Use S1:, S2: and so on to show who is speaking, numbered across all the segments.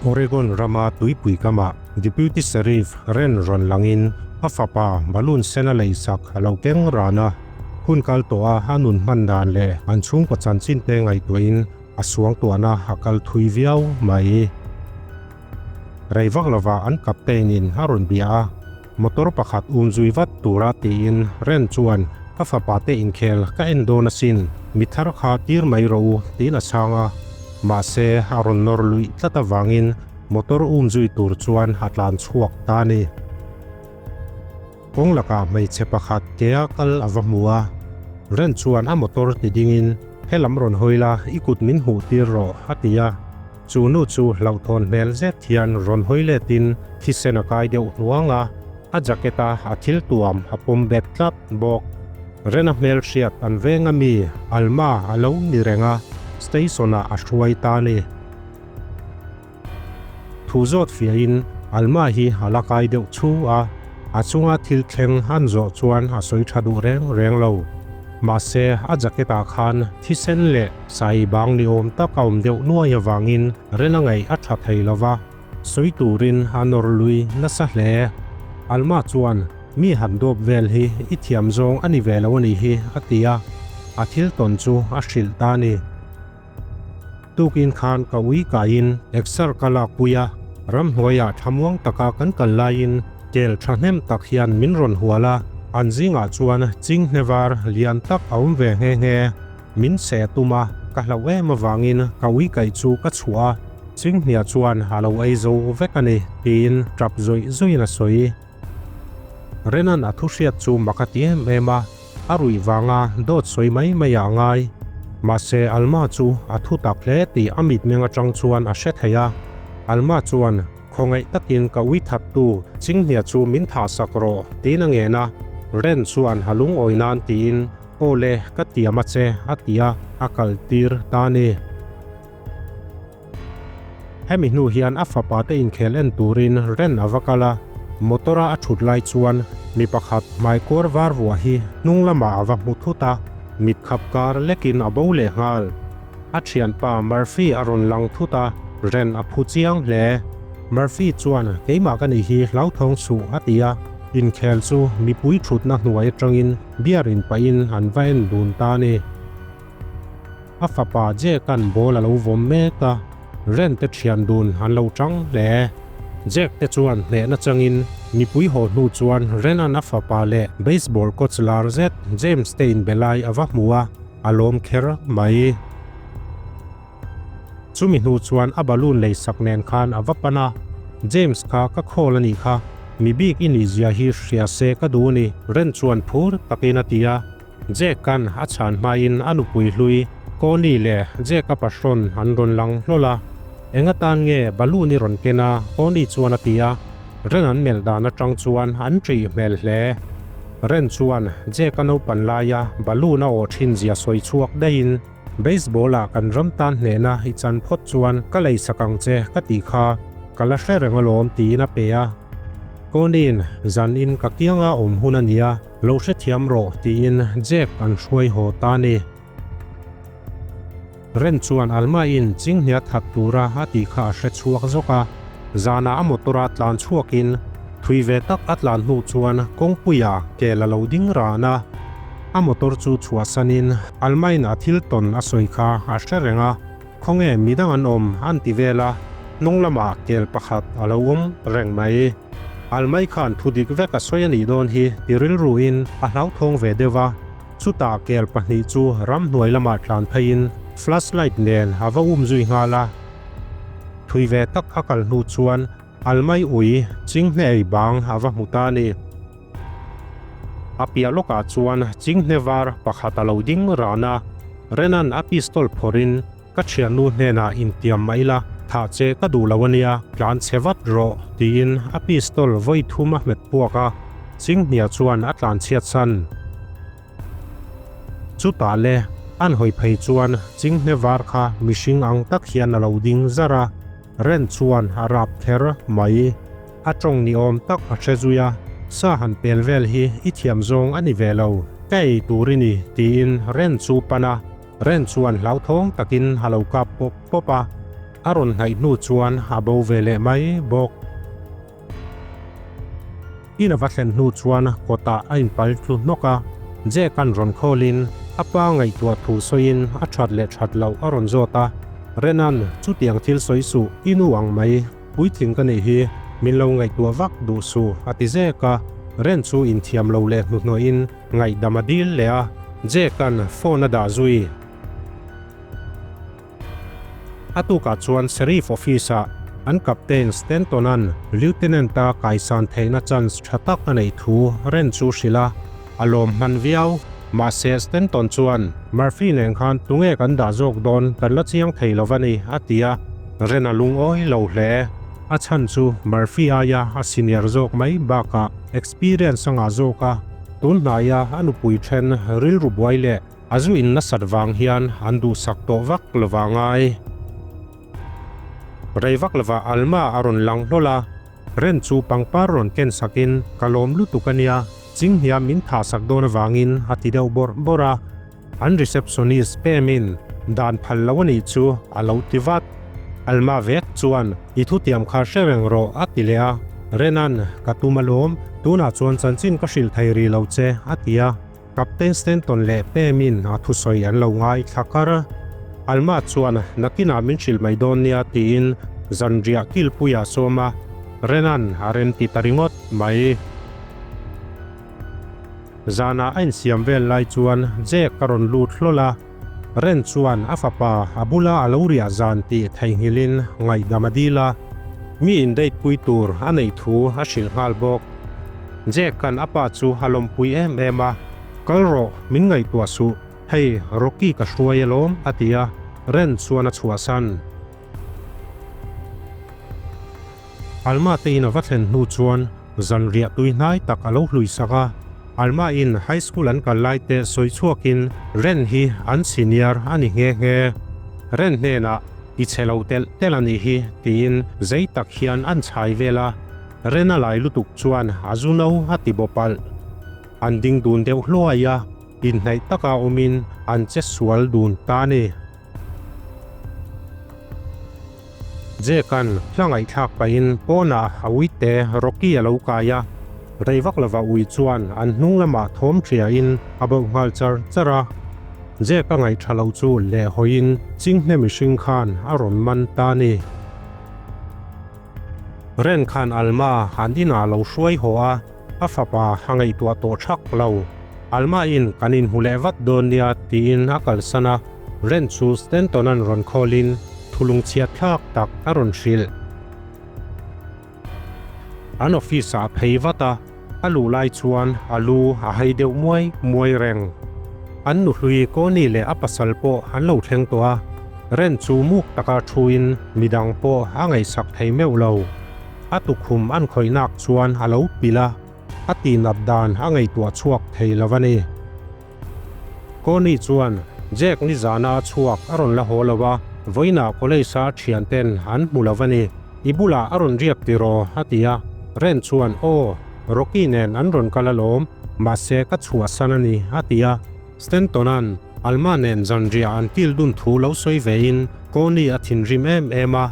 S1: Oregon rama tuipui kamah Deputy Sheriff Ren rawn langin a fapa balloon sen a leisak a lo keng ran a. Hun kal tawha a nun hman dan leh an chhungkaw chanchin te ngaihtuahin a suangtuahna a kal thui viau mai. Rei vak lovah an captain in a rawn bia a, motor pakhat um zui vat tura tiin Ren chuan ka fapa te inkhel ka en dawn asin, mi thar kha tir mai rawh u tiin a chhang a, mahse a rawn nawr luih tlat avangin motor um zui tur chuan a tlan chhuak ta a ni. Kawng lakah hmeichhe pakhat kea kal a va hmu a, Ren chuan a motor ti dingin, Helam rawn hawi la, i kut min hmuh tir rawh, a ti a. Chu nu chu hlauhthawn hmel zet hian rawn hawi letin thisen a kai deuh hnuang a, a jacket a a thil tuam a pawm bet tlat bawk. Ren a hmelhriat an veng a mi, Alma a lo ni reng a, station ah a hruai ta a ni. Thu zawt fiahin Alma hi a la kai deuh chhu a, a chunga thil thleng an zawh chuan a sawi tha duh reng reng lo. Mahse, a jacket ah khan thisen leh sai bang ni awm tak a awm deuh nuai avangin Rena ngaih a tha thei lo va, sawi turin a nawr lui nasa hle. Alma chuan, Mi han dawp vel hi i thiam zawng a ni ve lo a nih hi, a ti a, a thil tawn chu a hrilh ta a ni. Tukin khan ka ui kaiin exer ka lakpui a, ramhnuaiah thlamuang taka kan kal laiin kel thahnem tak hian min rawn hual a, an zingah chuan chinghne var lian tak a awm ve nghe nghe. Min seh tum a, ka hlauh em avangin ka ui kaih chu ka chhuah a, chinghnia chuan a lo ei zo vek a ni, tiin tap zawih zawihin a sawi. Renan a thuhriat chu mak a ti em em a. A ruih vanga dawt sawi mai mai ah ngai. Mahse Alma chu a thu tak hle tih a mitmeng atang chuan a hre thei a. Alma chuan, Khawngaih takin ka ui thattu Chinghnia chu min thah sak rawh, tiin a ngen a. Ren chuan a lungawi nan tiin, Aw le, ka tiam a che, a ti a, a kal tir ta a ni. Hemi hnu hian a fapa te inkhel en turin Ren a va kal a, motor a a thut lai chuan mi pakhat hmaikawr var vuah hi hnung lamah a va hmu thut a, mit khap kar lekin a bo leh nghal. A thianpa Murphy a rawn lang thut a, Ren a phu chiang hle. Murphy chuan keimah ka nih hi hlauthawng suh a ti a, inkhel chu mipui thutna hnuai atangin beer in pahin an va en dun ta a ni. A fapa Jack-a'n ball a lo vawm mek a, Ren te thian dun an lo tang hle. Jack te chuan hnehna changin mipui haw hnu chuan Ren-a'n a fapa leh baseball coach lar zet James te inbe lai a va hmu a, a lawm kher mai. Chumi hnu chuan a balloon leisak nen khan a va pan a, James kha ka call a nih kha, mi bik i nih zia hi hria se ka duh a ni, Ren chuan phur takin a ti a. Jack-a'n a chhan hmain a nupui hlui Connie leh Jack-a pahrawn an rawn lang hlawl a. Eng atan nge balloon i rawn ken a? Connie chuan a ti a. Ren an melh dan atang chuan an ṭih hmel hle. Ren chuan Jack-a naupan laia balloon a awh ṭhin zia sawi chhuak daihin, Baseball-ah kan ram tan hnehna i chan phawt chuan ka leisak ang che ka tih kha ka la hre reng alawm tiin a pe a. Connie-in zan in ka kianga awm hun a nia. Lo hrethiam rawh tiin Jack an hruai haw ta a ni. Ren chuan Alma-in chinghnia that tura a tih kha a hre chhuak zawk a, zanah a motor-a tlan chhuakin thui ve tak a tlan hnu chuan kawngpuia kel a lo ding ran a. A motor chu chhuahsanin Alma-in a thil tawn a sawi kha a hre reng a. Khawnge midang an awm an ti vel a, hnung lamah kel pakhat a lo awm reng mai. Almai khan thu dik vek a sawi a nih dawn hi ti rilruin a hlauthawng ve deuh a, chutah kel pahnih chu ramhnuai lamah tlan pheiin flashlight nen a va um zui nghal a. Thui ve tak a kal hnu chuan Almai ui chinghne ei bang a va hmu ta a ni. A piah lawkah chuan chinghne var pakhat a lo ding ran a, Renan a pistol phawrhin, Ka thiannu hnenah intiam mah ila, thah che ka duh lo a nia, tlan chhe vat rawh, tiin a pistol vawi thum a hmet puak a, chinghnia chuan a tlan chhiat san. Chutah le, an hawi phei chuan chinghne var kha mihring ang tak hian a lo ding zar a, Ren chuan a rap kher mai. A tawng ni awm tak a hre zui a, Sa han pel vel hi i thiam zawng a ni ve lo, ka ei tur i ni, tiin Ren chu pan a. Ren chuan hlauthawng takin a lo kap pawp pawp a. A rawn hnaih hnu chuan a bo ve leh mai bawk. In a va thlen hnu chuan kawtah a inpal tlu hnawk a, Jack-a'n rawn khawlin a pa ngaihtuah thu sawiin a that leh that loh a rawn zawt a, Rena'n chutiang thil sawi suh i nu ang mai, puitling ka nih hi, min lo ngaihtuah vak duh suh a ti zek a, Ren chu inthiam lo leh hnuhnawhin ngaihdam a dil leh a, Jack-a'n phone a dah zui. A tukah chuan Sheriff Office-ah an Captain Stanton-a'n Lieutenant-a kaisan theihna chance tha tak a neih thu Ren chu hrilh a, a lawm hman viau. Mahse, Stanton chuan, Murphy nen khan tunge kan dah zawk dawn kan la chiang thei lo va ni, a ti a. Ren a lungawi lo hle. A chhan chu Murphy aia a senior zawk mai bakah experience a ngah zawk a, tun hnaia a nupui then rilru buai leh A zu in nasat vang hian an duhsak tawh vak lova ngai. Rei vak lovah Alma a rawn lang hlawl a, Ren chu pangpar rawn ken sakin ka lawm lutuk a nia, chinghnia min thahsak dawn avangin a ti deuh bawrh bawrh a. An receptionist Pam-in dan phal lo a nih chu a lo ti vat. Alma vek chuan i thutiam kha hre reng rawh a ti leh a, Renan ka tum alawm, tunah chuan chanchin ka hrilh thei rih lo che a ti a. Captain Stanton leh Pam-in a thusawi an lo ngai thla kar a. Alma chuan nakinah min hrilh mai dawn nia tiin zanriah kilpuiah sawm a, Renan a rem ti ta ringawt mai. Zanah a insiam vel lai chuan Jack a rawn lut hlawl a, Ren chuan a fapa a bula a lo riah zan tih theihnghilhin ngaihdam a dil a, mi indate pui tur a neih thu a hrilh nghal bawk. Jack-a'n a pa chu a lawmpui em em a, Kal rawh, min ngaihtuah suh, hei Rocky ka hruai alawm a ti a, Ren chuan a chhuahsan. Alma te in a va thlen hnu chuan zanriah tui hnai tak a lo hlui sak a. Alma in high school an kal lai te sawi chhuakin Ren hi an senior a ni nghe nghe. Ren hnenah i chhe lo telh telh a nih hi tiin zei tak hian an chhai vel a. Ren a lai lutuk chuan a zu no a ti bawp alh. An ding dun deuh hluai a, inhnaih taka awmin an che sual dun ta a ni. Jack-a'n hla ngaihthlak pahin pawnah a uite Rocky a lo kai a, rei vak lova ui chuan an hnung lamah thawm hriain a bauh nghal char char a. Jack-a ngaihṭha lo chu lehhawiin chinghne mihring khan a rawn man ta a ni. Ren khan Alma an inah a lo hruai haw a, a fapa a ngaihtuah tawh thak lo. Alma-in kan inhmu leh vat dawn nia tiin a kalsan a, Ren chu Stanton-a'n rawn khawlin thulung chhiat thlak tak a rawn hrilh. An office-ah a phei vat a, a luh lai chuan a lu a hai deuh muai muai reng. An nuhlui Connie leh a pasal pawh an lo thleng tawh a, Ren chu muk taka thuin midang pawh a ngaihsak thei meuh lo. A tukhum an khawihnak chuan a lo pilh a, a tihnat dan a ngaihtuah chhuak thei lo a ni. Connie chuan Jack nizana a chhuak a rawn la haw lo a, vawiinah college-a a thianten an hmu lo a ni. I bulah a rawn riak tiraw? a ti a. Ren chuan Aw, Rocky nen an rawn kal alawm, mahse ka chhuahsan a ni, a ti a. Stanton-a'n Alma nen zanriah an kil dun thu lo sawi vein Connie a thinrim em em a.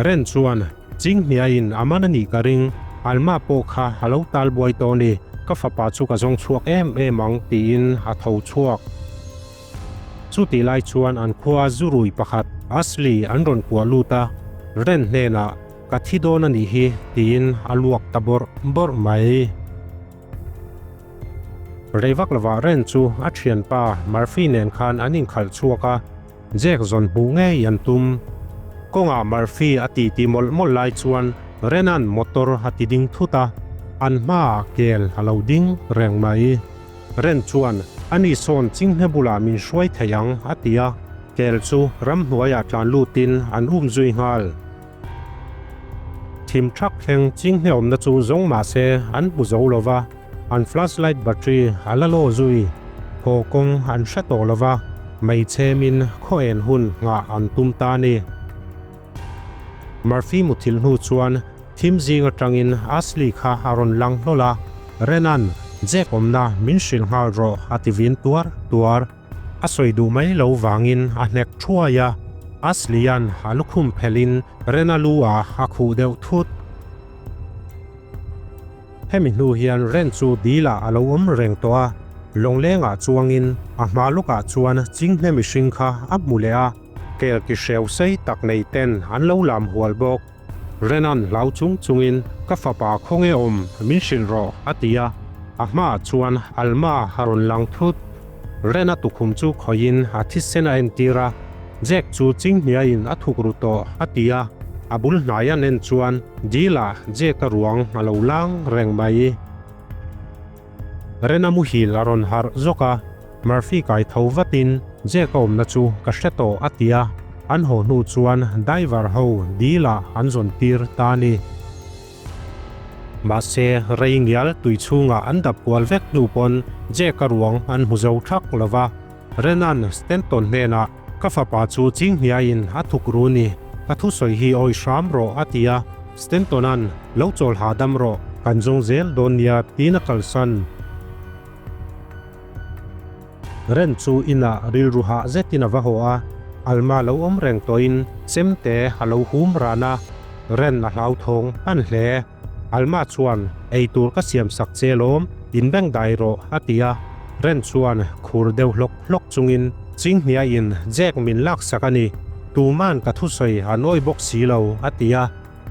S1: Ren chuan Chinghniain a man a nih ka ring, Alma pawh kha a lo tal buai tawh a ni, ka fapa chu ka zawng chhuak em em ang tiin a tho chhuak. Chutih lai chuan an khua zurui pakhat Ashley an rawn kuah lut a, Ren hnenah ka thi dawn a nih hi tiin a luak ta bawrh bawrh mai. Rei vak lovah Ren chu a thianpa Murphy nen khan an inkhalh chhuak a, Jack zawn hmuh ngei an tum. Kawngah Murphy a ti ti mawlh mawlh lai chuan Renan motor a ti ding thut a, an hmaah kel a lo ding reng mai. Ren chuan, Ani sawn chinghne bulah min hruai thei ang, a ti a, kel chu ramhnuaiah tlan lutin an um zui nghal. Thim thak thleng chinghne awmna chu zawng mah se an hmu zo lo va, an flashlight battery a la law zui. Haw kawng an hre tawh lo va, meichhemin khaw en hun nghah an tum ta a ni. Murphy muthilh hnu chuan thim zing atangin Ashley kha a rawn lang hlawl a, Renan, Jack awmna min hrilh nghal rawh a ti vin tuar tuar. A sawi duh mai lo vangin a hnek thuai a. Ashley-a'n a lukhum phelhin Ren-a lu-ah a khuh deuh thut. Hemi hnu hian Ren chu dil-ah a lo awm reng tawh a, lawnglengah chuangin a hma lawkah chuan chinghne mihring kha a hmu leh a, kel ki hreu sei tak nei ten an lo lam hual bawk. Renan hlau chung chungin, Ka fapa khawnge awm, min hrilh rawh, a ti a. A hmaah chuan Alma a rawn lang thut. Rena tukhum chu khawihin a thisen a entir a, Jack chu chinghniain a thuk ru tawh, a ti a. A bul hnai an en chuan Dil-ah Jack-a ruang a lo lang reng mai. Rena muhil a rawn harh zawk a, Murphy kai tho vatin Jack a awmna chu ka hre tawh a ti a, an haw hnu chuan diver ho dil-ah an zawn tir ta a ni. Mahse, rei ngial tui chhungah an dap kual vek hnu pawn Jack-a ruang an hmu zo thak lo va, Renan Stanton hnenah Ka fapa chu chinghniain a thuk ru ni, ka thusawi hi awi hram rawh a ti a, Stanton-a'n lo chawl hahdam rawh, kan zawng zel dawn nia tiin a kalsan. Ren chu inah rilru hah zetin a va haw a, Alma lo awm reng tawhin chemte a lo hum ran a, Ren a hlauthawng hman hle. Alma chuan, Ei tur ka siam sak che lawm, in beng dai rawh, a ti a. Ren chuan khur deuh hlawk hlawk chungin, Chinghniain Jack min laksak a ni, tuman ka thusawi an awi bawk si lo, a ti a.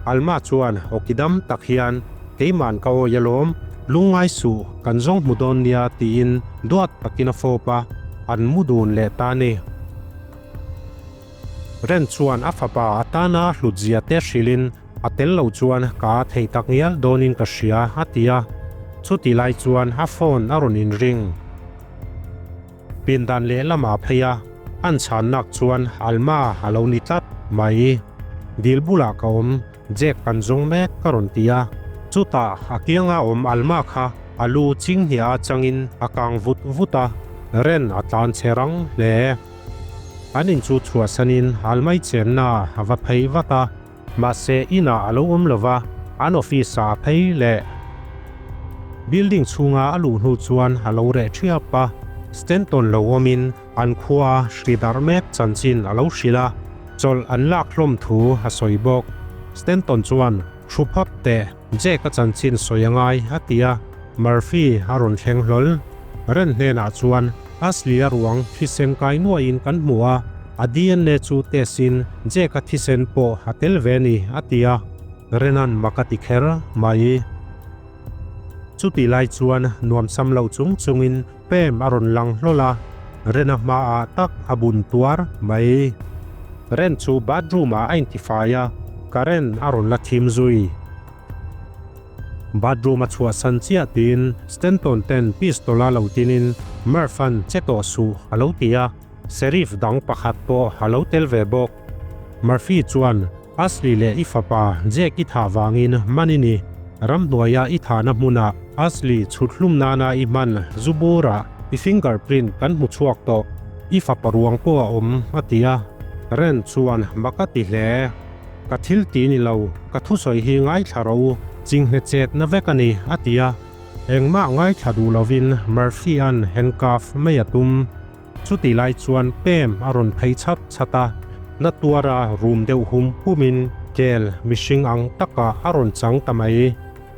S1: Alma chuan awki dam tak hian, Keiman ka awi alawm, lungngai suh, kan zawng hmu dawn nia, tiin duat takin a fawp a, an mu dun leh ta a ni. Ren chuan a fapa atana hlutzia te hrilhin a tel lo chuan ka a thei tak ngial dawnin ka hria, a ti a. Chuti lai chuan a phone a rawn inring. Pindan lehlamah a phei a, an chhannak chuan Alma a lo ni tlat mai. Dil bulah ka awm, Jack kan zawng mek ka rawn ti a. Chutah a kianga awm Alma kha a lu chinghniah a changin a kang vut vut a, Ren a tlan che rang hle. An in chu chhuahsanin Almai chenna a va phei vat a. Mahse inah a lo awm lo va, an office ah a phei leh. Building chhunga a luh hnu chuan a lo reh thiap a, Stanton lo awmin an khua hri darh mek chanchin a lo hrilh a, chawlh an lak hlawm thu a sawi bawk. Stanton chuan, Thu phawt teh, Jake-a chanchin sawi a ngai, a ti a, Murphy a rawn thleng hlawl. Ren hnenah chuan Ashley-a ruang thisen kai nuaiin kan hmu a, a DNA chu test in Jake-a thisen pawh a tel ve ni, a ti a. Renan mak a ti kher mai. Chutih lai chuan nuamsam lo chung chungin Pam a rawn lang hlawl a, Rena hmaah tak a bun tuar mai. Ren chu bathroom-ah a intifai a, current a rawn la thim zui. Bathroom a chhuahsan chiah tiin Stanton ten pistol a lo tinin Murph-a'n che tawh suh a lo ti a, Sheriff dang pakhat pawh a lo tel ve bawk. Murphy chuan, Ashley leh i fapa Jake i thah vangin man i ni. Ramhnuaia i thahna hmunah Ashley chhut hlum nana i hman zu burah i fingerprint kan hmu chhuak tawh. I fapa ruang pawh a awm, a ti a. Ren chuan mak a ti hle. Ka thil ti ni lo, ka thusawi hi ngaithla rawh u, chinghne chetna vek a ni, a ti a. Engmah ngaithla duh lovin Murphy-a'n handcuff mai a tum. Chutih lai chuan Pam a rawn phei chhat chhat a, na tuara rum deuh hum humin kel mihring ang takah a rawn chang ta mai.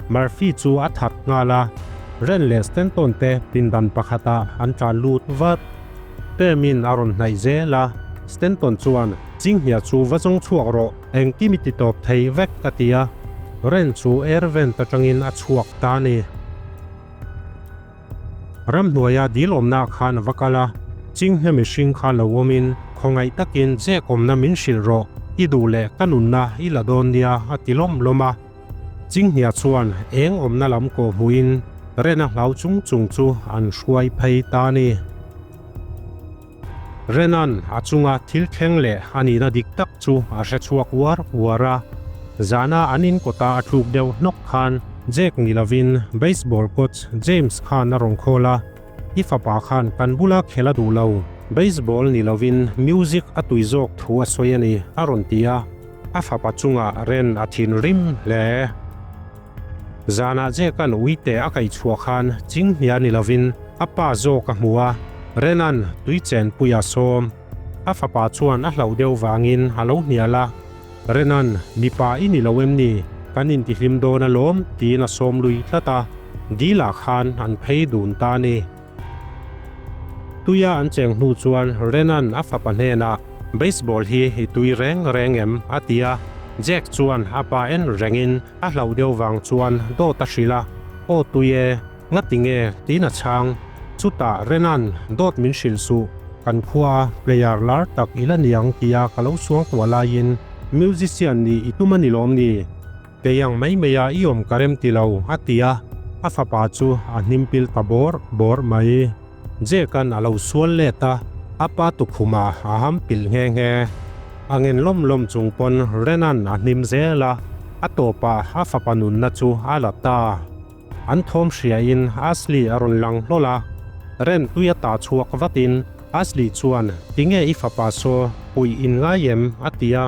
S1: Murphy chu a that nghal a, Ren leh Stanton te pindan pakhatah an tlan lut vat. Pam-in a rawn hnaih zel a, Stanton chuan, Chinghnia chu va zawng chhuak rawh, engkim i ti tawp thei vek, a ti a. Ren chu air vent atangin a chhuak ta a ni. Ramhnuaia dil awmnaah khan a va kal a, Chinghnia mihring kha lo awmin khawngaih takin Jack awmna min hrilh rawh, i duh leh ka nunna i la dawn nia, a ti lawm lawm a. Chinghnia chuan eng awmna lam kawh hmuhin Rena hlau chung chung chu an hruai phei ta a ni. Renan a chunga thil thleng leh a nihna dik tak chu a hre chhuak uar uar a. Zana an in kawta a tluk deuh hnawk khan Jack ni lovin baseball coach James khan a rawn khawl a, I fapa khan kan bula khel a duh lo, baseball ni lovin music a tui zawk thu a sawi a ni, a rawn ti a. A fapa chungah Ren a thinrim hle. Zanah Jack-a'n uite a kaih chhuah khan chinghnia ni lovin a pa zawk a hmu a, Ren-a'n tui chenpui a sawm. A fapa chuan a hlauh deuh vangin a lo hnial a, Renan, mipa i ni lo em ni? Kan intihlim dawn alawm, tiin a sawm lui tlat a, Dil-ah khan an phei dun ta a ni. Tuia an cheng hnu chuan Renan a fapa hnenah, Baseball hi i tui reng reng em? a ti a, Jack chuan a pa en rengin a hlauh deuh vang chuan dawt a hrilh a, Aw tui e, ngati nge? tiin a chhang. Chutah Renan dawt min hrilh suh, kan khua player lar tak i la niang tia ka lo suangtuah laiin musician nih i tum a ni lawm ni? Kei ang mai mai a i awm ka rem ti lo, a ti a, a fapa chu a hnim pil ta bawr bawr mai. Jack-a'n a lo sual let a, a pa tukhumah a ham pilh nghe nghe. A ngen lawm lawm chung pawn Renan a hnim zel a, a tawpah a fapa nunna chu a la ta. An thawm hriain Ashley a rawn lang hlawl a, Ren tui a tah chhuak vatin Ashley chuan, Tinge i fapa saw puih in ngai em? a ti a.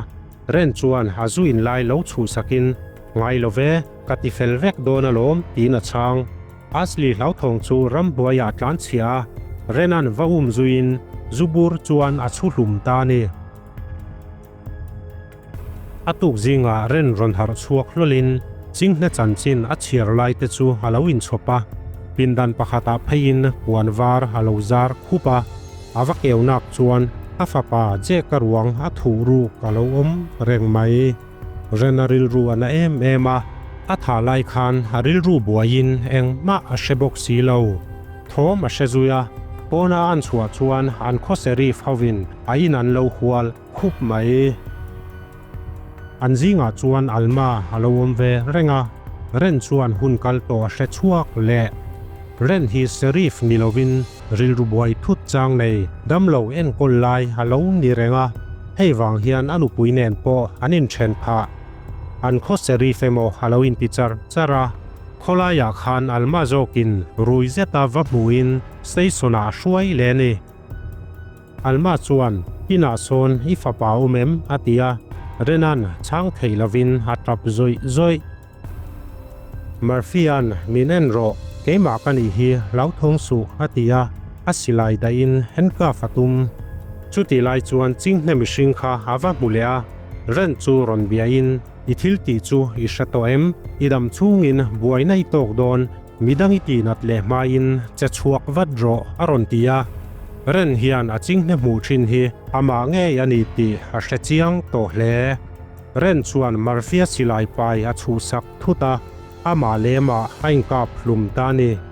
S1: Ren chuan a zu in lai lo chhuhsakin, Ngai lo ve, ka ti fel vek dawn alawm, tiin a chhang. Ashley hlauthawng chu ramhnuaiah a tlanchhia a, Renan va um zuiin zu bur chuan a chhu hlum ta a ni. A tuk zingah Ren rawn harh chhuak hlawlin chinghne chanchin a chhiar lai te chu a lo inchhawp a, pindan pakhatah pheiin puan var a lo zar khup a. A va keu nak chuan a fapa Jake-a ruang a thuh ruk a lo awm reng mai. Ren-a rilru a na em em a, a thah lai khan a rilru buaiin engmah a hre bawk si lo. Thawm a hre zui a, pawna an chhuah chuan an khaw Sheriff hovin a in an lo hual khup mai. An zingah chuan Alma a lo awm ve reng a, Ren chuan hun kal tawh a hre chhuak leh. Ren hi Sheriff ni lovin rilru buai thut chang nei damlo enkawl lai a lo ni reng a, hei vang hian a nupui nen pawh an inthen phah. An khaw Sheriff emaw a lo inti char char a, khawlaiah khan Alma zawkin rui zeta va hmuhin station-ah a hruai leh a ni. Alma chuan, Inah sawn i fapa awm em? a ti a, Renan chhang thei lovin a tap zawih zawih. Murphy-a'n, Min en rawh, keimah ka nih hi, hlauthawng suh, a ti a, a silai dahin handcuff a tum. Chutih lai chuan chinghne mihring kha a va hmu leh a, Ren chu rawn biain, I thil tih chu i hre tawh em? I dam chhungin buaina i tawk dawn, Midang i tihnat leh hmain che chhuak vat rawh a rawn ti a, Ren hian a chinghne hmuh thin hi amah ngei a ni tih a hre chiang tawh hle. Ren chuan Murphy-a silai pai a chhuhsak thut a, amah lemah a inkap hlum ta a ni.